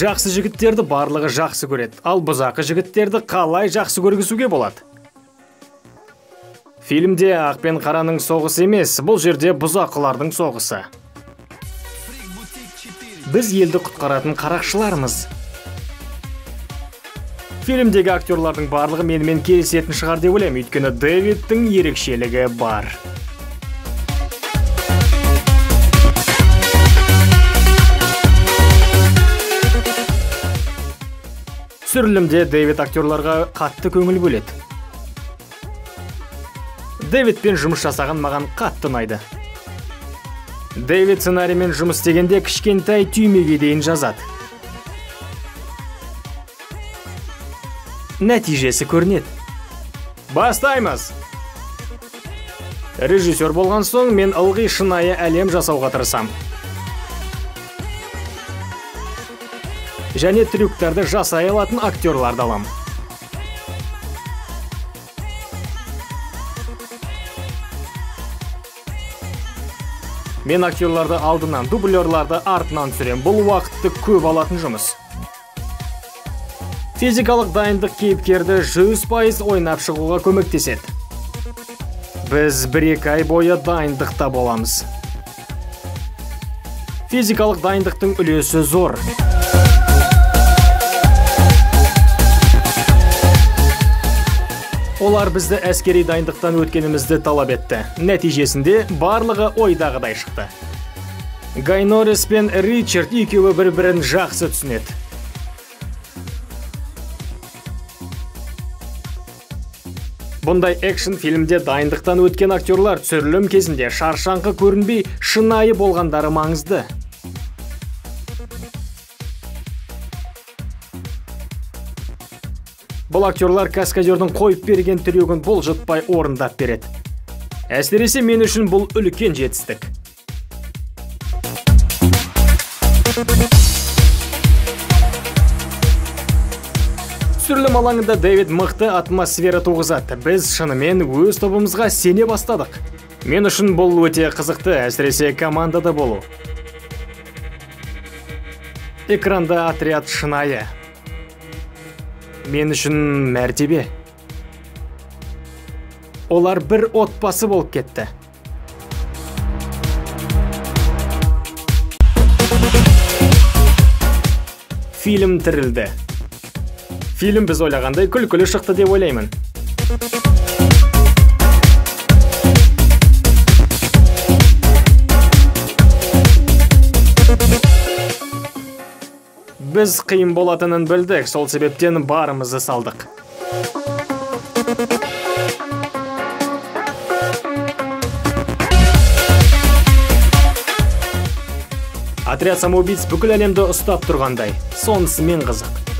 Жақсы жігіттерді барлығы жақсы көреді, ал бұзақы жігіттерді қалай жақсы көргізуге болады? Фильмде ақ пен қараның соғысы емес, бұл жерде бұзақылардың соғысы. Біз елді құтқаратын қарақшылармыз. Фильмдегі актерлардың барлығы менімен келісетін шығар деп ойлаймын, өйткені Дэвидтің ерекшелігі бар. Түсірілімде Дэвид актерларға қатты көңіл бөледі. Дэвидпен жұмыс жасаған маған қатты ұнайды. Дэвид сценариймен жұмыс істегенде кішкентай түймеге дейін жазады. Нәтижесі көрінеді. Бастаймыз! Режиссер болған соң мен ылғи шынайы әлем жасауға тырысам. Және трюктарды жасай алатын актерларды алам. Мен актерларды алдынан, дублерларды артынан түсірем. Бұл уақытты көп алатын жұмыс. Физикалық дайындық кейіпкерді 100% ойнап шығуға көмектеседі. Біз 1-2 ай бойы дайындықта боламыз. Физикалық дайындықтың үлесі зор. Олар бізді әскери дайындықтан өткенімізді талап етті. Нәтижесінде барлығы ойдағыдай шықты. Гай Норрис пен Ричард екеуі бір-бірін жақсы түсінеді. Бұндай экшн фильмде дайындықтан өткен актерлар түсірілім кезінде шаршаңқы көрінбей, шынайы болғандары маңызды. Бұл актерлар каскадердің қойып берген трюгін бұлжытпай орындап береді. Әсіресе мен үшін бұл үлкен жетістік. Түсірілім алаңында Дэвид мықты атмосфера туғызады. Біз шынымен өз тобымызға сене бастадық. Мен үшін бұл өте қызықты, әсіресе командада болу. Экранда отряд шынайы. Мен үшін мәртебе. Олар бір отбасы болып кетті. Фильм тірілді. Фильм біз ойлағандай күлкілі шықты деп ойлаймын. Біз қиын болатынын білдік, сол себептен барымызды салдық. Отряд самоубийц бүкіл әлемді ұстап тұрғандай, сонысымен қызық.